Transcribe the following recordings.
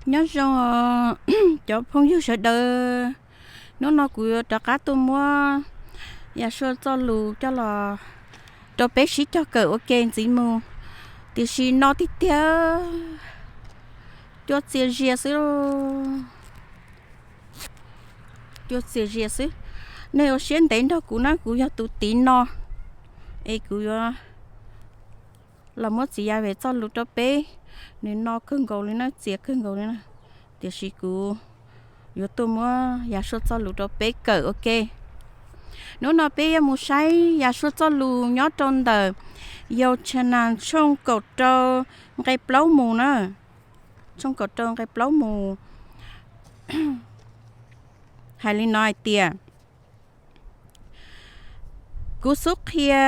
Nyob zoo cov phooj ywg sawv daws, hnub no kuv yuav rov qab tuaj muab Yasua txoj lus coj los rau peb sib cog kawm ua ke ntxiv mus. Tiam sis no tiag tiag, cua txias zias xwb, cua txias zias xwb. Nej ua siab ntev nrog kuv na, kuv yog tus tiv no, es kuv yuav los muab txiv Yas Ves txoj lus rau peb. Nws no kawg nkaus li na, txias kawg nkaus li na, tiam sis kuv yuav tuaj muab Yasua txoj lus rau peb kawm ua ke. Hnub no peb yuav mus saib Yasua txoj lus nyob rau ntawm Yauchanas tshooj kaum rau nqe plaub mus na, tshooj kaum rau nqe plaub mus. Hais li no hais tias, kuv xub qhia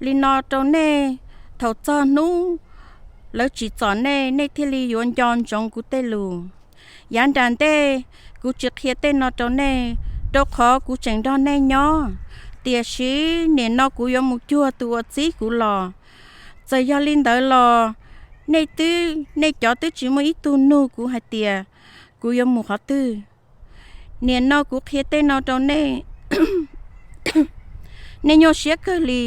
li no rau nej, thaum txog hnub lawv tsim txom nej, nej thiaj li yuav nco ntsoov kuv tej lus. Yav nram ntej kuv tsis qhia tej no rau nej, rau qhov kuv tseem nrog nej nyob. Tiam sis nim no kuv yuav mus cuag tus uas txib kuv los. Txawm yog li ntawd los nej twb, nej cov twb tsis muaj ib tug nug kuv hais tias kuv yuav mus qhov twg. Nim no kuv qhia tej no rau nej, nej nyuaj siab kawg li.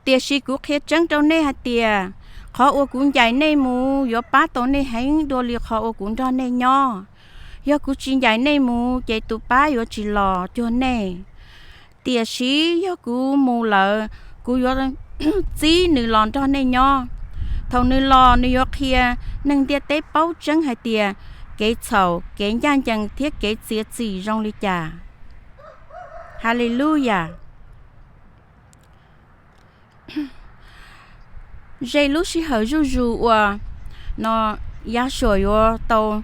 Tiam sis kuv qhia tseeb rau nej hais tias qhov uas kuv ncaim nej mus yuav pab tau nej heev dua li qhov uas kuv nrog nej nyob. Yog kuv tsis ncaim nej mus ces tus pab yuav tsis los cuag nej. Tiam sis yog kuv mus lawm, kuv yuav txib nws los nrog nej nyob. Thaum nws los, nws yuav qhia neeg ntiaj teb paub tseeb hais tias kev txhaum, kev ncaj ncees thiab kev txiav txim zoo li cas. Haleluyas. Ze lub sij hawm zuj zus uas no Yasua yuav tau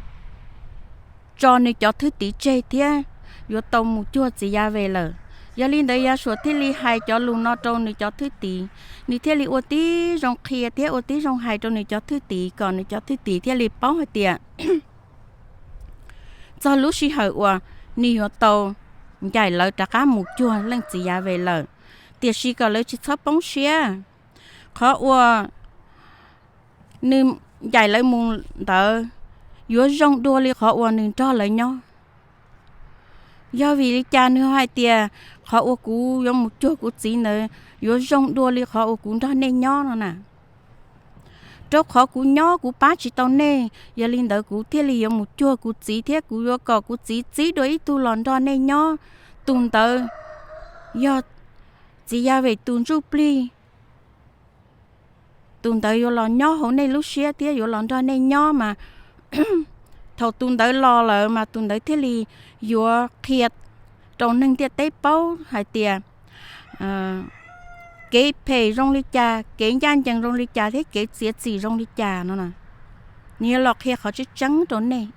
tso nws cov thwj tim tseg thiab yuav tau mus cuag txiv Yas Ves lawm. Yog li ntawd Yasua thiaj li hais cov lus no rau nws cov thwj tim, nws thiaj li ua tib zoo qhia thiab ua tib zoo hais rau nws cov thwj tim kom nws cov thwj tim thiaj li paub hais tias txog lub sij hawm uas nws yuav tau ncaim lawv rov qab mus cuag leej txiv Yas Ves lawm. Tiam sis kom lawv tsis txhob poob siab, qhov uas nws ncaim lawv mus ntawd yuav zoo dua li qhov uas nws nrog lawv nyob. Yog vim li cas nws hais tias qhov uas kuv yuav mus cuag kuv txiv ntawd yuav zoo dua li qhov uas kuv nrog nej nyob no na? Rau qhov kuv nyob kuv pab tsis tau nej, yog li ntawd kuv thiaj li yuav mus cuag kuv txiv thiab kuv yuav kom kuv txiv txib dua ib tug los nrog nej nyob. Tus ntawd yog txiv Yas Ves tus ntsuj plig. Tus ntawd yuav los nyob hauv nej lub siab thiab yuav los nrog nej nyob mas thaum tus ntawd los lawm mas tus ntawd thiaj li yuav qhia rau neeg ntiaj teb paub hais tias kev phem zoo li cas, kev ncaj ncees zoo li cas thiab kev txiav txim zoo li cas no. Nws yuav los qhia qhov tseeb tseeb rau nej.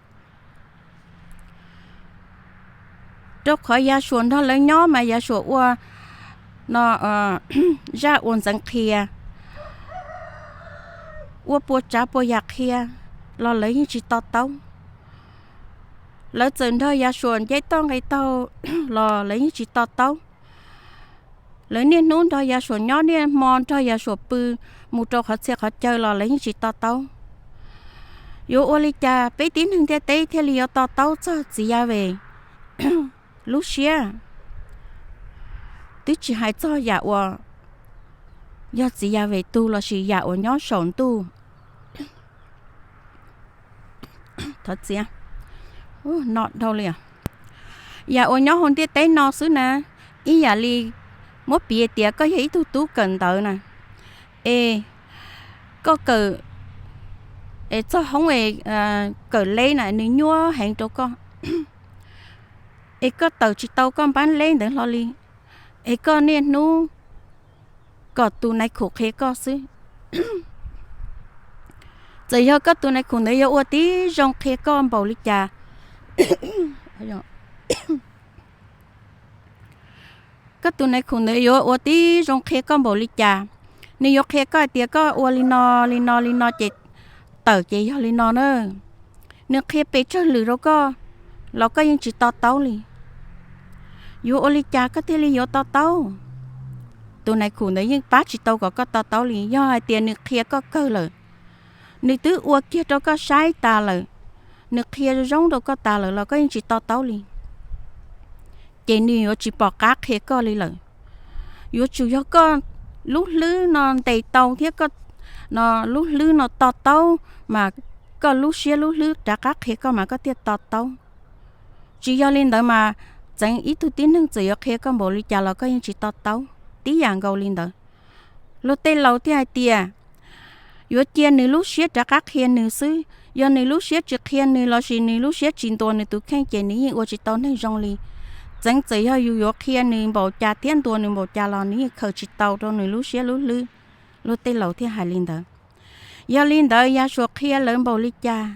Rau qhov Yasua nrog lawv nyob mas Yasua ua no zaj uas ntxeev qhia, ua puas tsav puas yam qhia los lawv yeej tsis to taub. Lawv txawm nrog Yasua nceb toj nqe taug los lawv yeej tsis to taub. Lawv niaj hnub nrog Yasua nyob, niaj hmo nrog Yasua pw, mus rau qhov txhia qhov chaw los lawv yeej tsis to taub. Yuav ua li cas peb tib neeg ntiaj teb thiaj li yuav to taub txog txiv Yas Ves lub siab? Twb tsis hais txog yam uas yog txiv Yas Ves tug lossis yam uas nyob saum ntuj. Thov txia, no dhau li. Yam uas nyob hauv ntiaj teb no xwb na, ib yam li muab piv tias koj yog ib tug tub kawm ntawv na, es koj kawm, es txog hoob es kawm leb na nws nyuaj heev rau koj, es koj tawm tsis tau koj npab leb ntawd hlo li, es koj niaj hnub kom tus nais khum qhia koj xwb. Txawm yog koj tus nais khum ntawd yuav ua tib zoo qhia koj npaum li cas, koj tus nais khum ntawd yuav ua tib zoo qhia koj npaum li cas, nws yuav qhia koj hais tias koj ua li no li no li no ces tawm ces yog li no na. Nws qhia pes tsawg lwm rau koj los koj yeej tsis to taub li. Yuav ua li cas koj thiaj li yuav to taub? Tus nais khum ntawd yeej pab tsis tau kom koj to taub li. Yog hais tias nws qhia koj kawg lawm, Nws twb ua kiag rau koj saib tas lawm, nws qhia zoo rau koj tas lawm los koj yeej tsis to taub li, ces nws yuav tsis pom qab qhia koj li lawm. Yuav tsum yog koj lub hlwb no ntes tau thiab koj lub hlwb no to taub, mas koj lub siab lub hlwb rov qab qhia koj mas koj thiaj to taub. Tsis yog li ntawd mas txeev ib tug tib neeg txawm yuav qhia koj npaum li cas los koj yeej tsis to taub. Tib yam nkaus li ntawd, luag tej laus thiaj hais tias yuav cia nws lub siab rov qab qhia nws xwb. Yog nws lub siab tsis qhia nws lossis nws lub siab tsis ntuas nws tus kheej ces nws yeej ua tsis tau neeg zoo li. Txeev txawm yog yus yuav qhia nws npaum cas thiab ntuas nws npaum cas los nws yeej khaws tsis tau rau nws lub siab lub hlwb. Luag tej laus thiaj hais li ntawd. Yog li ntawd Yasuas qhia lawv npaum li cas,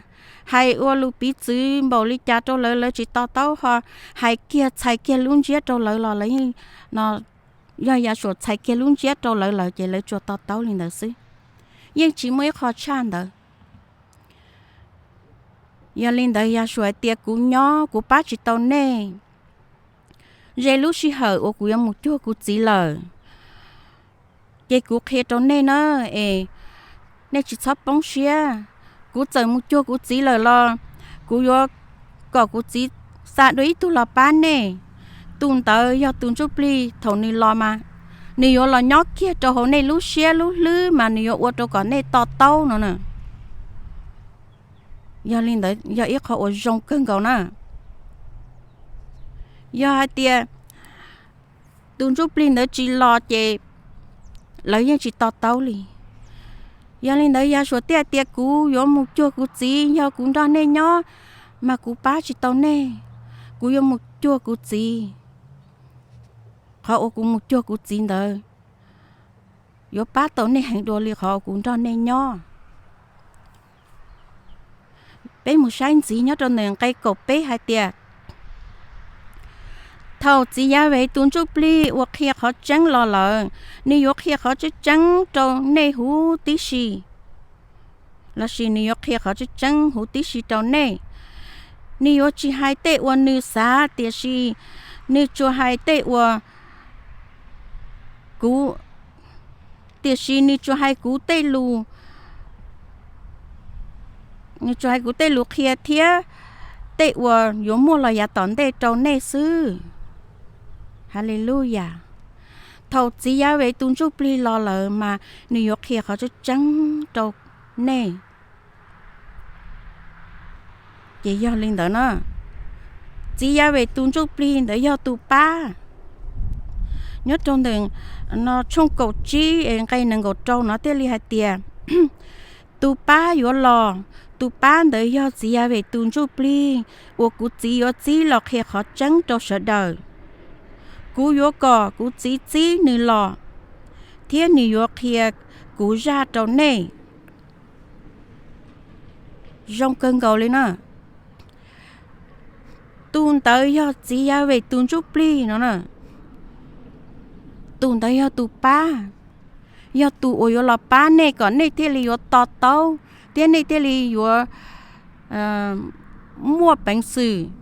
hais ua lus piv txwv npaum li cas rau lawv, lawv tsis to taub, ho hais kiag txhais kiag lub ntsiab rau lawv los lawv yeej, no, yog Yasuas txhais kiag lub ntsiab rau lawv lawm ces lawv tsuas to taub li ntawd xwb, yeej tsis muaj ib qho tshaj ntawd. Yog li ntawd Yasuas hais tias kuv nyob kuv pab tsis tau nej. Ze lub sij hawm uas kuv yuav mus cuag kuv txiv lawm, ces kuv qhia rau nej na, es nej tsis txhob poob siab. Kuv txawm mus cuag kuv txiv lawm los kuv yuav kom kuv txiv xa dua ib tug los pab nej. Tus ntawd yog tus ntsuj plig, thaum nws los mas nws yuav los nyob kiag rau hauv nej lub siab lub hlwb mas nws yuav ua rau kom nej to taub no na. Yog li ntawd yog ib qho uas zoo kawg nkaus na. Yog hais tias tus ntsuj plig ntawd tsis los ces lawv yeej tsis to taub li. Yog li ntawd Yasuas thiaj tias kuv yuav mus cuag kuv txiv, yog kuv nrog nej nyob mas kuv pab tsis tau nej. Kuv yuav mus cuag kuv txiv. Qhov uas kuv mus cuag kuv txiv ntawd yuav pab tau nej heev dua li qhov uas kuv nrog nej nyob. Peb mus saib ntxiv nyob rau ntawm nqe kaum peb hais tias, thaum txiv Yahweh tus ntsuj plig uas qhia qhov tseeb los lawm, nws yuav qhia qhov tseeb tseeb rau nej huv tib si, lossis nws yuav qhia qhov tseeb tseeb huv tib si rau nej. Nws yuav tsis hais tej uas nws xav, tiam sis nws tsuas hais tej uas kuv, tiam sis nws tsuas hais kuv tej lus, nws tsuas hais kuv tej lus qhia thiab tej uas yuav muaj los yav tom ntej rau nej xwb. Haleluyas. Thaum txiv Yahweh tus ntsuj plig los lawm mas nws yuav qhia qhov tseeb tseeb rau nej. Ces yog li ntawd na, txiv Yahweh tus ntsuj plig ntawd yog tus pab. Nyob rau ntawm no tshooj kaum tsib nqe nees nkaum rau no thiaj li hais tias, tus pab yuav los, tus pab ntawd yog txiv Yahweh tus ntsuj plig uas kuv txiv yuav txib los qhia qhov tseeb rau sawv daws. Kuv yuav kom kuv txiv txib nws los, thiab nws yuav qhia kuv zaj rau nej. Zoo kawg nkaus li na. Tus ntawd yog txiv Yahweh tus ntsuj plig no na. Tus ntawd yog tus pab, yog tus uas yuav los pab nej kom nej thiaj li yuav to taub thiab nej thiaj li yuav muaj peev xwm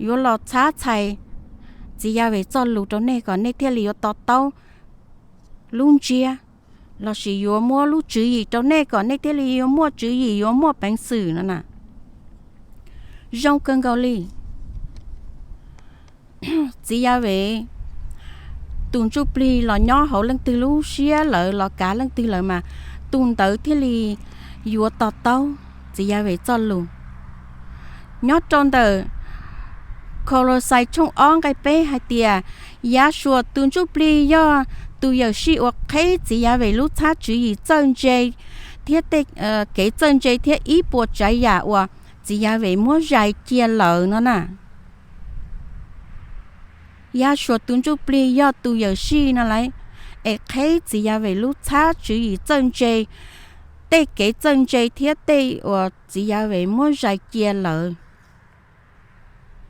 yuav los txhab txhais txiv Yahweh txoj lus rau nej kom nej thiaj li yuav to taub lub ntsiab, lossis yuav muab lub tswv yim rau nej kom nej thiaj li yuav muaj tswv yim yuav muaj peev xwm no na. Zoo kawg nkaus li. Txiv Yahweh tus ntsuj plig los nyob hauv leej twg lub siab lawm los kav leej twg lawm mas tus ntawd thiaj li yuav to taub txiv Yahweh txoj lus. Nyob rau ntawm Kolosais tshooj ob nqe peb hais tias, Yahshua tus ntsuj plig yog tus yawm sij uas qheb txiv Yahweh lub txhab tswv yim txawj ntse thiab tej kev txawj ntse thiab ib puas tsav yam uas txiv Yahweh muab zais cia lawm no na. Yahshua tus ntsuj plig yog tus yawm sij no lawm, es qheb txiv Yahweh lub txhab tswv yim txawj ntse, tej kev txawj ntse thiab tej uas txiv Yahweh muab zais cia lawm.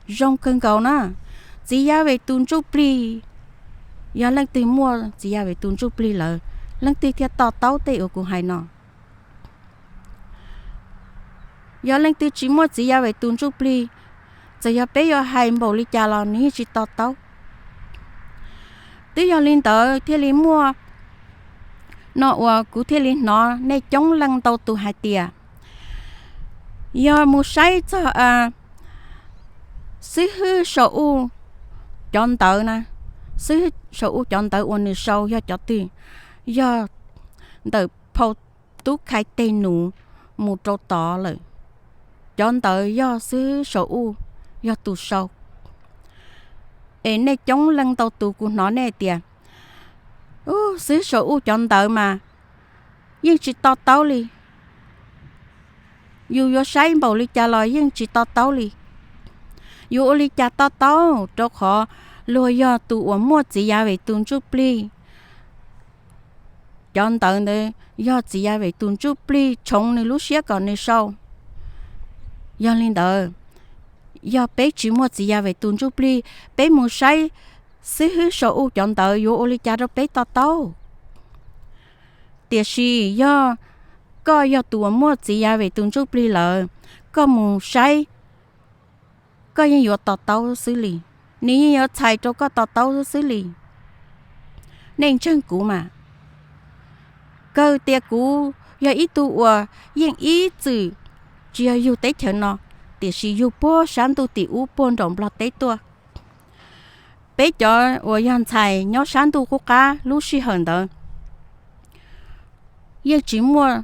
Zoo kawg nkaus na. Txiv Yahweh tus ntsuj plig, yog leej twg muaj txiv Yahweh tus ntsuj plig lawm, leej twg thiaj to taub tej uas kuv hais no. Yog leej twg tsis muaj txiv Yahweh tus ntsuj plig, txawm yog peb yuav hais npaum li cas los nws yeej tsis to taub. Twb yog li ntawd thiaj li muaj no uas kuv thiaj li hnov nej coob leej ntau tus hais tias yog mus saib txog xib hwb Sau-uj cov ntawv na, xib hwb Sau-uj cov ntawv uas nws sau yog cov twg? Yog ntawm phau Tub Khai Teg Nus mus rau tod lawm. Cov ntawv yog xib hwb Sau-uj yog tus sau. Es nej coob leej ntau tus kuv hnov nej tias, xib hwb Sau-uj cov ntawv mas yeej tsis to taub li. Yus yuav saib npaum li cas los yeej tsis to taub li. Yuav ua li cas to taub, rau qhov luag yog tus uas muaj txiv Yas Ves tus ntsuj plig. Cov ntawv ntawd yog txiv Yas Ves tus ntsuj plig tshoov nws lub siab kom nws sau. Yog li ntawd, yog peb tsis muaj txiv Yas Ves tus ntsuj plig, peb mus saib xib hwb Sau-uj cov ntawv yuav ua li cas rau peb to taub? Tiam sis yog koj yog tus uas muaj txiv Yas Ves tus ntsuj plig lawm, koj mus saib, koj yeej yuav to taub xwb li. Nws yeej yuav txhais rau koj to taub xwb li. Nej ntseeg kuv mas. Kawg tias kuv yog ib tug uas yeej ib txwm tsis yog yug teb chaws no, tiam sis yug puag sab ntuj tim ub puag nraum Nplog teb tuaj. Peb cov uas yog ntxhais nyob sab ntuj qub qab lub sij hawm ntawd yeej tsis muaj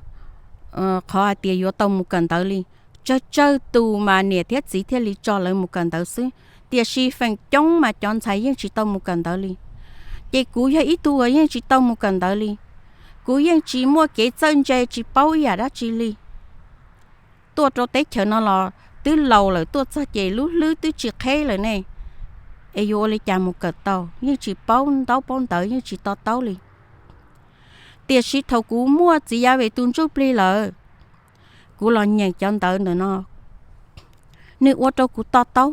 qhov hais tias yuav tau mus kawm ntawv li. Tsawg tsawg tus mas niam thiab txiv thiaj li tso lawv mus kawm ntawv xwb, tiam sis feem coob mas cov ntxhais yeej tsis tau mus kawm ntawv li. Ces kuv yog ib tug uas yeej tsis tau mus kawm ntawv li. Kuv yeej tsis muaj kev txawj ntse, tsis paub ib yam dab tsi li. Tuaj rau teb chaws no los twb laus lawm, tuaj txog ces lub hlwb twb tsis qheb lawm ne, es yuav ua li cas mus kawm tau? Yeej tsis paub ntaub paub ntawv, yeej tsis to taub li. Tiam sis thaum kuv muaj txiv Yas Ves tus ntsuj plig lawm, kuv los nyeem cov ntawv ntawm no, nws ua rau kuv to taub.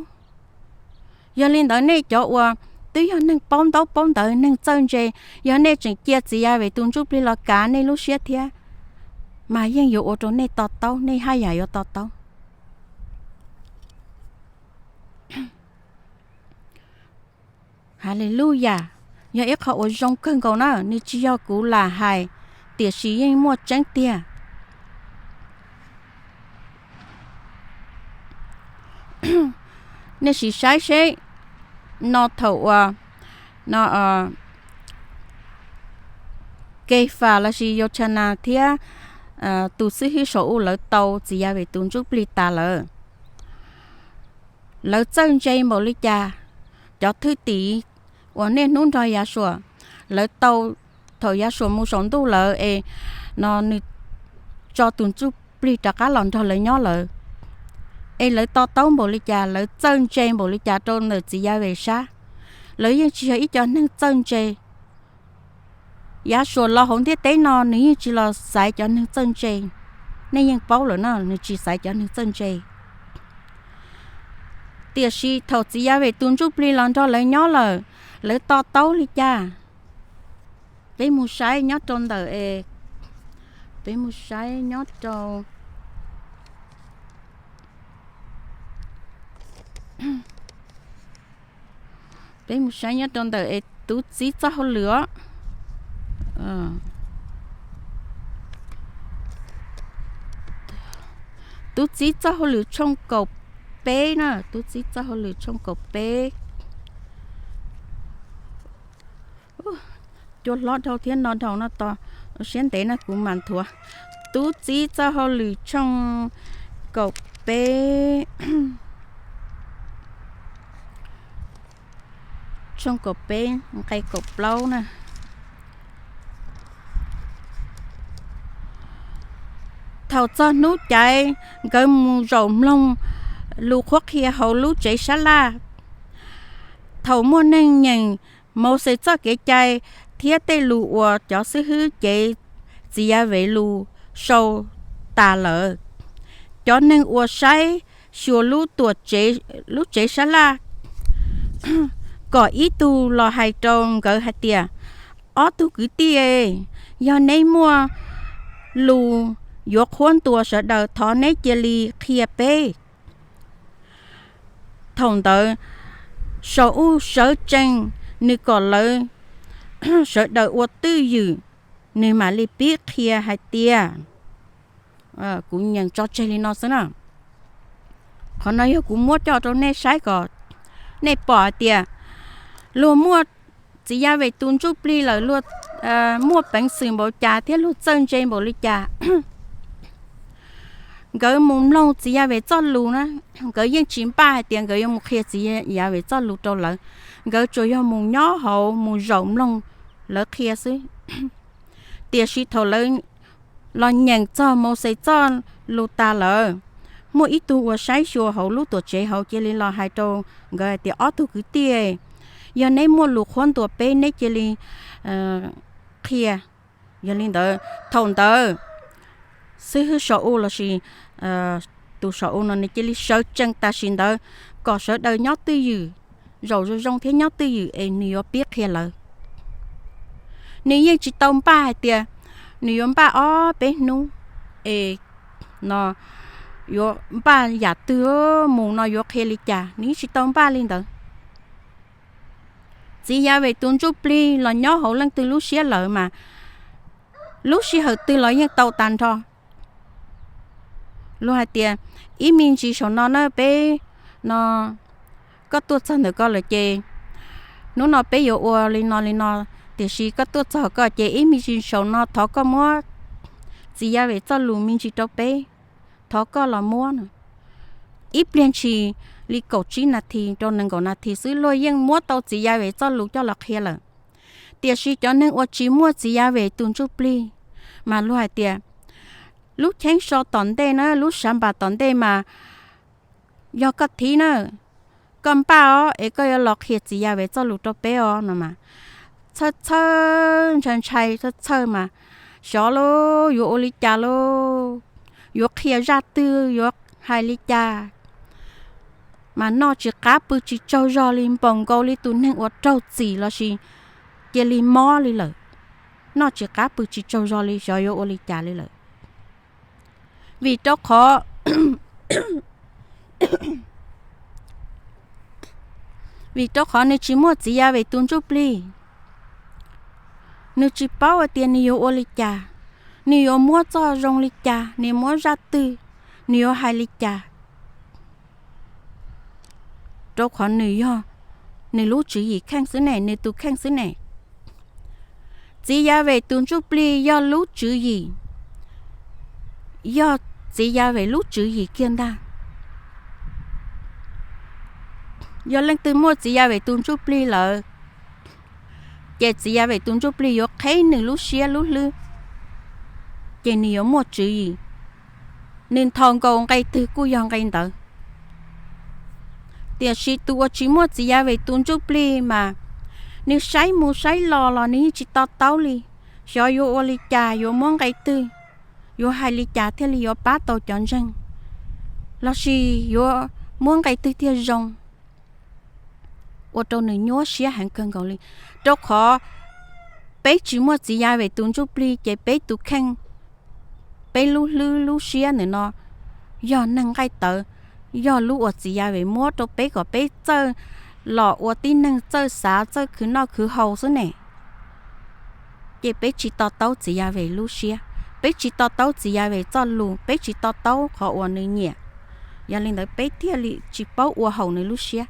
Yog li ntawd, nej cov uas twb yog neeg paub ntaub paub ntawv, neeg txawj ntse, yog nej tseem cia txiv Yas Ves tus ntsuj plig los kav nej lub siab thiab, mas yeej yuav ua rau nej to taub, nej haj yam yuav to taub. Haleluyas, yog ib qho uas zoo kawg nkaus na, nws tsis yog kuv lam hais, tiam sis yeej muaj tseeb tiag. Nej sim saib seb, no thaum uas no Kefas lossis Yauchanas thiab tus xib hwb Sau-uj lawv tau txiv Yas Ves tus ntsuj plig tas lawm, lawv txawj ntse npaum li cas? Cov thwj tim uas niaj hnub nrog Yas Suas, lawv tau, thaum Yas Suas mus saum ntuj lawm es no nws tso tus ntsuj plig rov qab los nrog lawv nyob lawm, es lawv to taub npaum li cas, lawv txawj ntse npaum li cas rau ntawm txiv Yas Ves sab? Lawv yeej tsis yog ib co neeg txawj ntse. Yas Suas los hauv ntiaj teb no nws yeej tsis los xaiv cov neeg txawj ntse. Nej yeej paub lawm no, nws tsis xaiv cov neeg txawj ntse. Tiam sis thaum txiv Yas Ves tus ntsuj plig los nrog lawv nyob lawm, lawv to taub li cas? Peb mus saib nyob rau ntawm es, peb mus saib nyob rau peb mus saib nyob rau ntawm es Tub Txib Txoj Hauj Lwm os. Tub Txib Txoj Hauj Lwm tshooj kaum peb na, Tub Txib Txoj Hauj Lwm tshooj kaum peb. Cua hlob dhau thiab no dhau no tos, siab ntev na kuv mam nthuav. Tub Txib Txoj Hauj Lwm tshooj kaum peb, tshooj kaum peb nqe kaum plaub na. Thaum txog hnub caiv, nkawd mus zaum mloog lus qhuab qhia hauv lub tsev sab laj. Thaum muaj neeg nyeem Mauxes txoj kev cai thiab tej lus uas cov xib hwb cev txiv Yas Ves lus sau tas lawm, cov neeg uas saib xyuas lub tuam tsev, lub tsev sab laj kom ib tug los hais rau nkawd hais tias, Ob tug kwv tij, yog neb muaj lus yuav qhuab ntuas sawv daws, thov neb cia li qhia peb. Thaum ntawd Sau-uj sawv tsees, nws kom lawv sawv daws ua twj ywm. nws mam li pib qhia hais tias, kuv nyeem tso tseg li no xwb na. Qhov no yog kuv muab coj rau nej saib kom nej pom hais tias luag muaj txiv Yas Ves tus ntsuj plig lawm, luag muaj peev xwm npaum cas thiab luag txawj ntse npaum li cas. Nkawd mus mloog txiv Yas Ves txoj lus na, nkawd yeej tsis npaj hais tias nkawd yuav mus qhia txiv Yas Ves txoj lus rau lawv. Nkawd tsuas yog mus nyob hauv mus zaum mloog lawv qhia xwb. Tiam sis thaum lawv los nyeem txog Mauxes txoj lus tas lawm, muaj ib tug uas saib xyuas hauv lub tuam tsev hauv cia li los hais rau nkawd hais tias, ob tug kwv tij, yog neb muaj lus qhuab ntuas peb, neb cia li qhia. Yog li ntawd, thaum ntawd xib hwb Sau-u lossis tus Sau-u no nws cia li sawv tsees tam sim ntawd kom sawv daws nyob twj ywm, zaum zoo zoo thiab nyob twj ywm es nws yuav pib qhia lawv. Nws yeej tsis tau npaj hais tias nws yuav npaj ob peb hnub es no yuav npaj yam twg, mus no yuav qhia li cas, nws yeej tsis tau npaj li ntawd. Txiv Yas Ves tus ntsuj plig los nyob hauv leej twg lub siab lawm mas lub sij hawm twg los yeej tau tag nrho. Luag hais tias, ib me ntsis saum no na peb no, koj tuaj txog ntawm ko lawm ces hnub no peb yuav ua li no li no, tiam sis koj tuaj txog ko ces ib me ntsis saum no thov koj muab txiv Yas Ves txoj lus me ntsis rau peb, thov koj los muab no. Ib pliag ntshis li kaum tsib nas this rau nees nkaum nas this xwb luag yeej muab tau txiv Yas Ves txoj lus coj los qhia lawm. Tiam sis cov neeg uas tsis muaj txiv Yas Ves tus ntsuj plig mas luag hais tias, lub cheeb so tom ntej na, lub sav npas tom ntej mas yog koj thib na, koj npaj os es koj yuav los qhia txiv Yas Ves txoj lus rau peb os no mas, txhawj txhawj ntshai ntshai txhawj txhawj mas, xyov lauj yuav ua li cas lauj, yuav qhia zaj twg yuav hais li cas, mas noj tsis qab pw tsis tsaug zog li, npaum nkaus li tus neeg uas raug txim lossis cia li mob li lawm, noj tsis qab pw tsis tsaug zog li, xyov yuav ua li cas li lawm. Vim rau qhov vim rau qhov nws tsis muaj txiv Yas Ves tus ntsuj plig, nws tsis paub hais tias nws yuav ua li cas, nws yuav muab txoj zoo li cas, nws muab zaj twg, nws yuav hais li cas. Rau qhov nws yog nws lub tswv yim kheej xwb ne, nws tus kheej xwb ne. Txiv Yas Ves tus ntsuj plig yog lub tswv yim, yog txiv Yas Ves lub tswv yim kiag ntag. Yog leej twg muaj txiv Yas Ves tus ntsuj plig lawm, ces txiv Yas Ves tus ntsuj plig yuav qheb nws lub siab lub hlwb, ces nws yuav muaj tswv yim, nws nthos nkaus nqe twg kuj yog nqe ntawd. Tiam sis tus uas tsis muaj txiv Yas Ves tus ntsuj plig mas, nws saib mus saib los los nws yeej tsis to taub li, xyov yuav ua li cas, yuav muab nqe twg, yuav hais li cas thiaj li yuav pab tau cov ntseeg, lossis yuav muab nqe twg thiaj zoo, ua rau nws nyuaj siab heev kawg nkaus li. Rau qhov peb tsis muaj txiv Yas Ves tus ntsuj plig ces peb tus kheej, peb lub hlwb lub siab ntawm no yog neeg nqaij tawv, yog lub uas txiv Yas Ves muab rau peb kom peb txawj los ua tib neeg, txawj xav, txawj khwv noj khwv haus xwb ne. Ces peb tsis to taub txiv Yas Ves lub siab, peb tsis to taub txiv Yas Ves txoj lus, peb tsis to taub qhov uas nws nyiam. Yog li ntawd peb thiaj li tsis paub ua haum nws lub siab.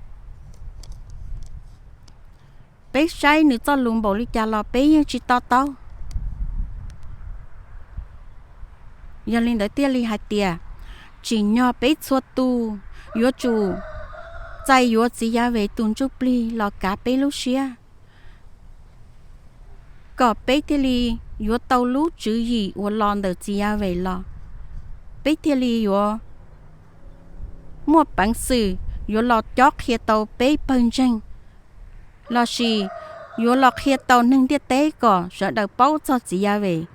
Peb saib nws txoj lus npaum li cas los peb yeej tsis to taub. Yog li ntawd thiaj li hais tias, tsim nyog peb txhua tus yuav tsum txais yuav txiv Yas Ves tus ntsuj plig los kav peb lub siab, kom peb thiaj li yuav tau lub tswv yim uas los ntawm txiv Yas Ves los, peb thiaj li yuav muaj peev xwm yuav los cob qhia tau peb pawg ntseeg, lossis yuav los qhia tau neeg ntiaj teb kom sawv daws paub txog txiv Yas Ves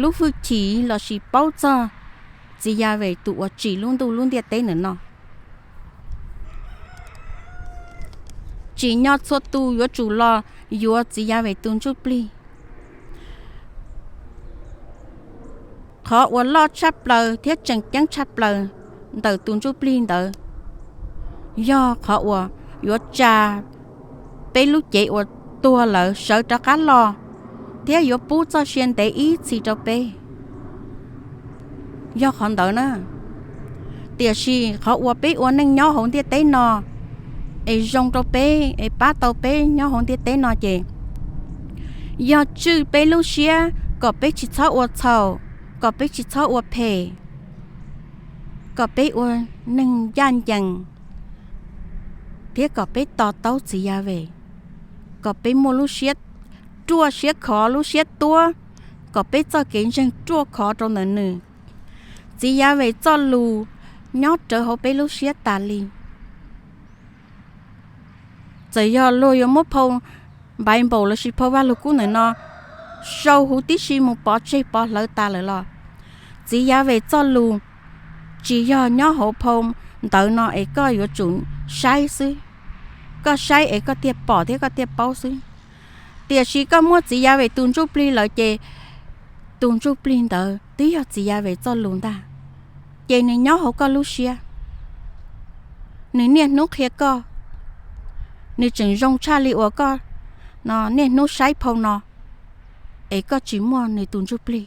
lub hwj chim lossis paub txog txiv Yas Ves tus uas tsim lub ntuj lub ntiaj teb ntawm no. Tsim nyog txhua tus yuav tsum los yuav txiv Yas Ves tus ntsuj plig. Qhov uas loj tshaj plaws thiab tseem ceeb tshaj plaws ntawm tus ntsuj plig ntawd yog qhov uas yuav tsa peb lub cev uas tuag lawm sawv rov qab los thiab yuav pub txoj sia ntev ib txhis rau peb, yog qhov ntawd na. Tiam sis qhov uas peb ua neej nyob hauv ntiaj teb no es zoo rau peb es pab tau peb nyob hauv ntiaj teb no ces yog tswj peb lub siab kom peb tsis txhob ua txhaum, kom peb tsis txhob ua phem, kom peb ua neeg ncaj ncees, thiab kom peb to taub txiv Yas Ves, kom peb muaj lub siab ruaj siab khov lub siab tuab, kom peb txoj kev ntseeg ruaj khov rau ntawm nws. Txiv Yas Ves txoj lus nyob rawv hauv peb lub siab tas li. Txawm yog luag yuav muab phau Npaiv Npaum lossis phau Vaj Lug Kub ntawm no sau huv tib si mus pov tseg pov hlawv tas lawm los txiv Yas Ves txoj lus tsis yog nyob hauv phau ntawv no es koj yuav tsum saib xwb. Koj saib es koj thiaj pom thiab koj thiaj paub xwb. Tiam sis koj muaj txiv Yas Ves tus ntsuj plig lawm ces tus ntsuj plig ntawd twb yog txiv Yas Ves txoj lus ntag. Ces nws nyob hauv koj lub siab, nws niaj hnub qhia koj, nws tseem zoo tshaj li uas koj no niaj hnub saib phau no es koj tsis muaj nws tus ntsuj plig.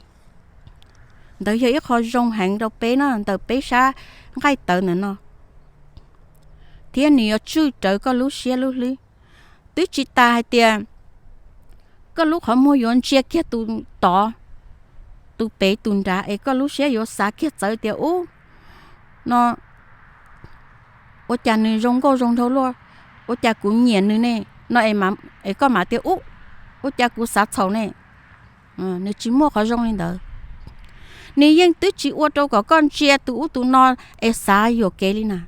Ntawd yog ib qho zoo heev rau peb no ntawm peb sab nqaij tawv ntawm no, thiab nws yuav tswj rawv koj lub siab lub hlwb. Twb tsis tas hais tias koj lub qhov muag yuav ntsia kiag tus tod, tus pem tus nrad es koj lub siab yuav xav kiag txawv tias ub no ua cas nws zoo nkauj zoo nraug luaj, ua cas kuv nyiam nws ne no es koj mam tias ub, ua cas kuv xav txhaum ne. Nws tsis muaj qhov zoo li ntawd. Nws yeej twb tsis ua rau kom koj ntsia tus ub tus no es xav yuam kev li na.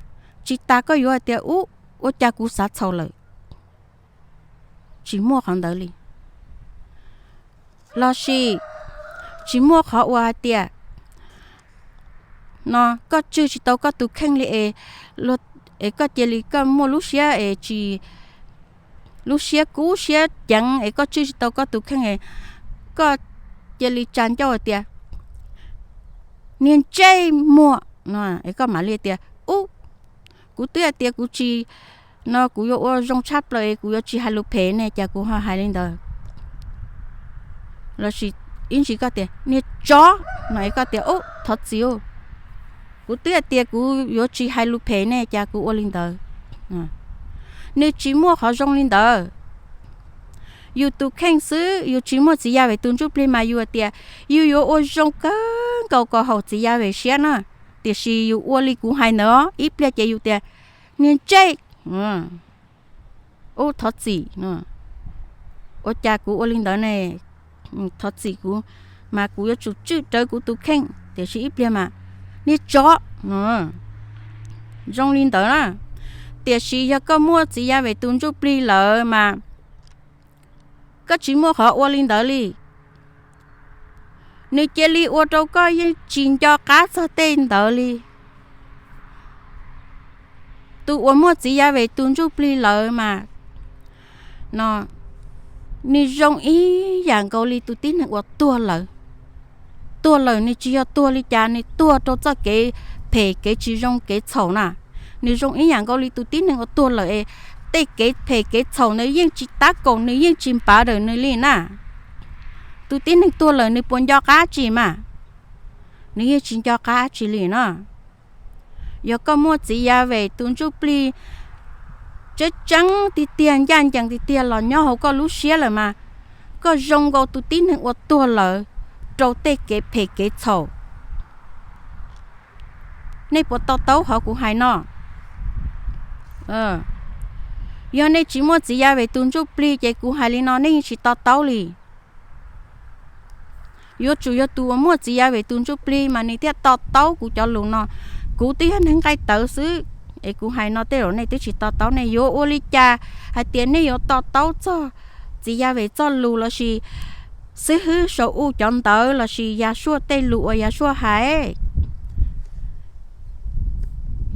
Tsis tas koj yuav hais tias ub, ua cas kuv xav txhaum lawm. Tsis muaj qhov ntawd li. Lossis tsis muaj qhov uas hais tias no koj tswj tsis tau koj tus kheej li es, es koj cia li koj muaj lub siab es tsis, lub siab kub siab ceev es koj tswj tsis tau koj tus kheej, koj cia li tsa ncauj hais tias niag ntsej muag no es koj mam li tias ub, kuv twb hais tias kuv tsis, no kuv yuav ua zoo tshaj plaws es kuv yuav tsis hais lus phem ne cas kuv ho hais li ntawd. Lossis ib ntsis koj tias niag tsov no es koj tias ub thov txim, kuv twb hais tias kuv yuav tsis hais lus phem ne cas kuv ua li ntawd. Nws tsis muaj qhov zoo li ntawd. Yus tus kheej xwb yus tsis muaj txiv Yas Ves tus ntsuj plig mas yus hais tias yus yuav ua zoo kawg nkaus kom haum txiv Yas Ves siab na. Tiam sis yus ua li kuv hais ntawd ib pliag ces yus tias niag ntsej, ub thov txim, ua cas kuv ua li ntawd ne, thov txim kuv, mas kuv yuav tsum tswj rawv kuv tus kheej. Tiam sis ib pliag mas niag tsov, zoo li ntawd na. Tiam sis yog koj muaj txiv Yas Ves tus ntsuj plig lawm mas koj tsis muaj qhov ua li ntawd li. Nws cia li ua rau koj yeej tsis nco qab txog tej ntawd li. Tus uas muaj txiv Yas Ves tus ntsuj plig lawm mas no, nws zoo ib yam nkaus li tus tib neeg uas tuag lawm. Tuag lawm nws tsis yog tuag li cas, nws tuag rau txoj kev phem kev tsis zoo kev txhaum na. Nws zoo ib yam nkaus li tus tib neeg uas tuag lawm es tej kev phem kev txhaum nws yeej tsis tab kaum, nws yeej tsis npav dawm nws li na. Tus tib neeg tuag lawm nws puas nco qab tsi mas? Nws yeej tsis nco qab tsi li no. Yog koj muaj txiv Yas Ves tus ntsuj plig tseeb tseeb tiag tiag, ncaj ncees tiag tiag los nyob hauv koj lub siab lawm mas koj zoo nkaus tus tib neeg uas tuag lawm rau tej kev phem kev txhaum. Nej puas to taub qhov kuv hais no? Yog nej tsis muaj txiv Yas Ves tus ntsuj plig ces kuv hais li no nej yeej tsis to taub li. Yuav tsum yog tus uas muaj txiv Yas Ves tus ntsuj plig mas nws thiaj to taub kuv cov lus no. Kuv twb yog neeg nqaij tawv xwb es kuv hais no tej zaum nej twb tsis to taub, nej yuav ua li cas hais tias nej yuav to taub txog txiv Yas Ves txoj lus lossis xib hwb Sau-uj cov ntawv lossis Yas Suaj tej lus uas Yas Suaj hais?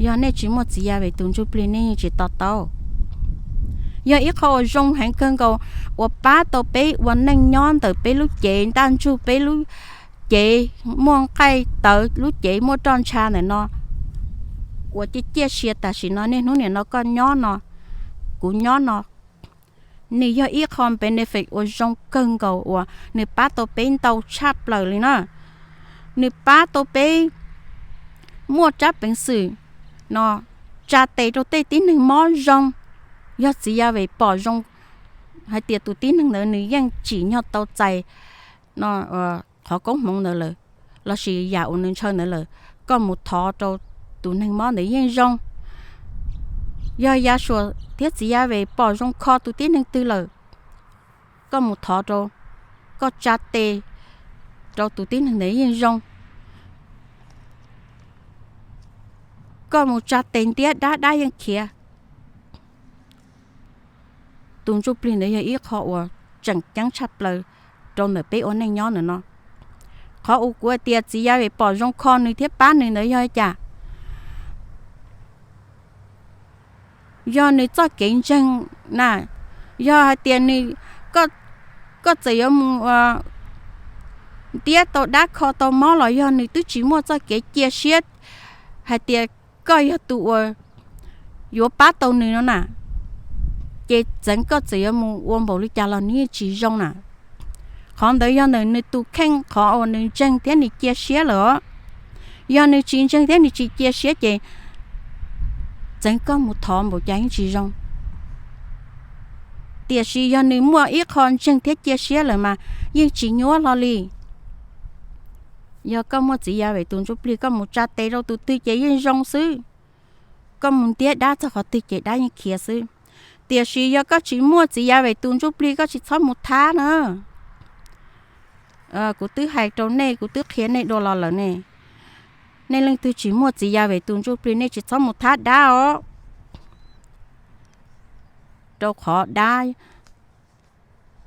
Yog nej tsis muaj txiv Yas Ves tus ntsuj plig nej yeej tsis to taub. Yog ib qho uas zoo heev kawg nkaus uas pab tau peb ua neej nyob ntawm peb lub cev ntaj ntsug, peb lub cev muaj nqaij tawv, lub cev muaj roj ntsha ntawm no uas ciaj ciaj sia tam sim no, niaj hnub nim no koj nyob no, kuv nyob no, Nws yog ib qho benefit uas zoo kawg nkaus uas nws pab tau peb ntau tshaj plaws li na. Nws pab tau peb muaj tsab peev xwm no tsa tes rau tej tib neeg mob zoo. Yog txiv Yave pom zoo hais tias tus tib neeg ntawd nws yeej tsim nyog tau txais qhov koob hmoov ntawd lawm, lossis yam uas nws ntshaw ntawd lawm, koj mus thov rau tus neeg mob ntawd yeej zoo. Yog Yahshua thiab txiv Yave pom zoo kho tus tib neeg twg lawm, koj mus thov rau, koj tsa tes rau tus tib neeg ntawd yeej zoo. Koj mus tsa tes ntiab dab, dab yeej khiav. Tus ntsuj plig ntawd yog ib qho uas tseem ceeb tshaj plaws rau ntawm peb ua neej nyob ntawm no. Qhov uas kuv hais tias txiv Yave pom zoo kho nws thiab pab nws ntawd yog cas? Yog nws txoj kev ntseeg na. Yog hais tias nws, koj txawm yuav mus ntiab tau dab kho tau mob los yog nws twb tsis muaj txoj kev cia siab hais tias koj yog tus uas yuav pab tau nws no na, ces txeev koj txawm yuav mus ua npaum li cas los nws yeej tsis zoo na. Qhov ntawd yog ntawm nws tus kheej, qhov uas nws ntseeg thiab nws cia siab lawm os. Yog nws tsis ntseeg thiab nws tsis cia siab ces txeev koj mus thov npaum cas yeej tsis zoo. Tiam sis yog nws muaj ib qho ntseeg thiab cia siab lawm mas yeej tsis nyuaj hlo li. Yog koj muaj txiv Yave tus ntsuj plig, koj mus tsa tes rau tus twg ces yeej zoo xwb. Koj mus ntiab dab txog qhov twg ces dab yeej khiav xwb. Tiam sis yog koj tsis muaj txiv Yave tus ntsuj plig, koj tsis txhob mus thab na. Kuv twb hais rau nej, kuv twb qhia nej dua los lawm ne. Nej leej twg tsis muaj txiv Yave tus ntsuj plig, nej tsis txhob mus thab dab os. Rau qhov dab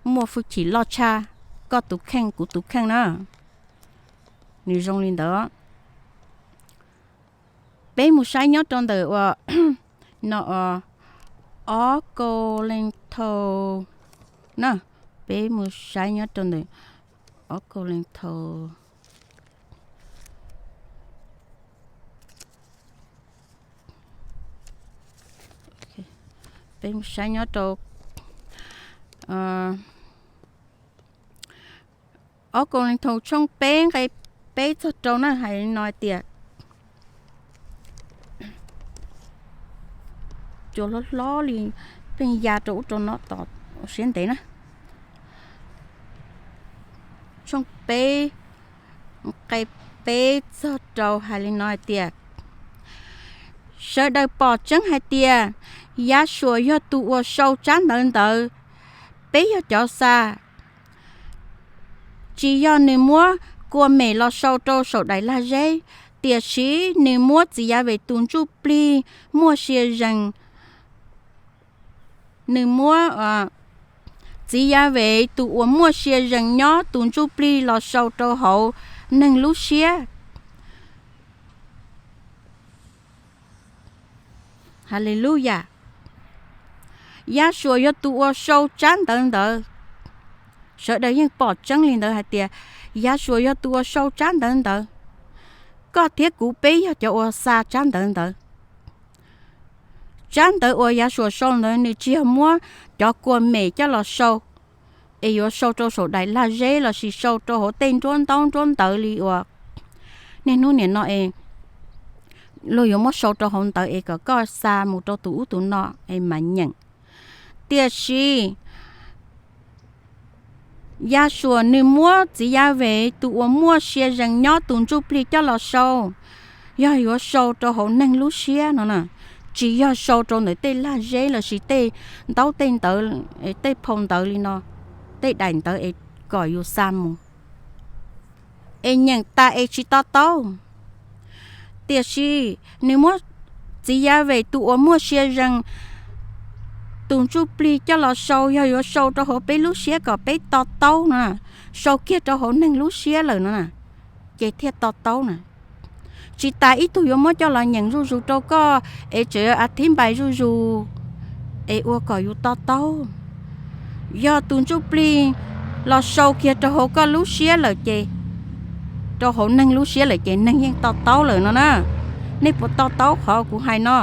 muaj hwj chim loj tshaj koj tus kheej kuv tus kheej na. Nws zoo li ntawd. Peb mus saib nyob rau ntawm uas no, ob Kauleethaus na. Peb mus saib nyob rau ntawm ob Kauleethaus. Peb mus saib nyob rau ob Kauleethaus tshooj peb nqe peb txog rau na, hais li no hais tias, cua hlob hlob li, pheej ya rau ub rau no tos siab ntev na. Tshooj peb nqe peb txog rau hais li no hais tias, sawv daws pom tseeb hais tias Yahshua yog tus uas sau tsab ntawv ntawd, peb yog cov xa. Tsis yog nws muab kua mem los sau rau saum daim lag zeb, tiam sis nws muab txiv Yave tus ntsuj plig muaj sia zees, nws muab txiv Yave tus uas muaj sia zees nyob tus ntsuj plig los sau rau hauv neeg lub siab. Haleluyas. Yahshua yog tus uas sau tsab ntawv ntawd. Sawv daws yeej pom tseeb li ntawd hais tias Yahshua yog tus uas sau tsab ntawv ntawd. Koj thiab kuv peb yog cov uas xa tsab ntawv ntawd. Tsab ntawv uas Yahshua sau ntawd nws tsis yog muab cov kua mem coj los sau, es yuav sau rau saum daim lag zeb lossis sau rau hauv tej nruab ntaub nruab ntawv li uas niaj hnub nim no es luag yuav muab sau rau hauv ntawv es kom koj xa mus rau tus ub tus no es mam nyeem. Tiam sis Yahshua nws muab txiv Yave tus uas muaj sia zees nyob tus ntsuj plig coj los sau, yog yuav sau rau hauv neeg lub siab no na, tsis yog sau rau ntawm tej lag zeb lossis tej ntaub tej ntawv, tej phau ntawv li no, tej daim ntawv es kom yus xa mus es nyeem tas es tsis to taub. Tiam sis nws muab txiv Yave tus uas muaj sia zees tus ntsuj plig coj los sau, yog yuav sau rau hauv peb lub siab kom peb to taub no, sau kiag rau hauv neeg lub siab lawm no na, ces thiaj to taub na. Tsis tas ib tug yuav muab coj los nyeem zuj zus rau koj es tseem a thib npais zuj zus es ua kom yus to taub. Yog tus ntsuj plig los sau kiag rau hauv koj lub siab lawm ces, rau hauv neeg lub siab lawm ces neeg yeej to taub lawm no na. Nej puas to taub qhov kuv hais no?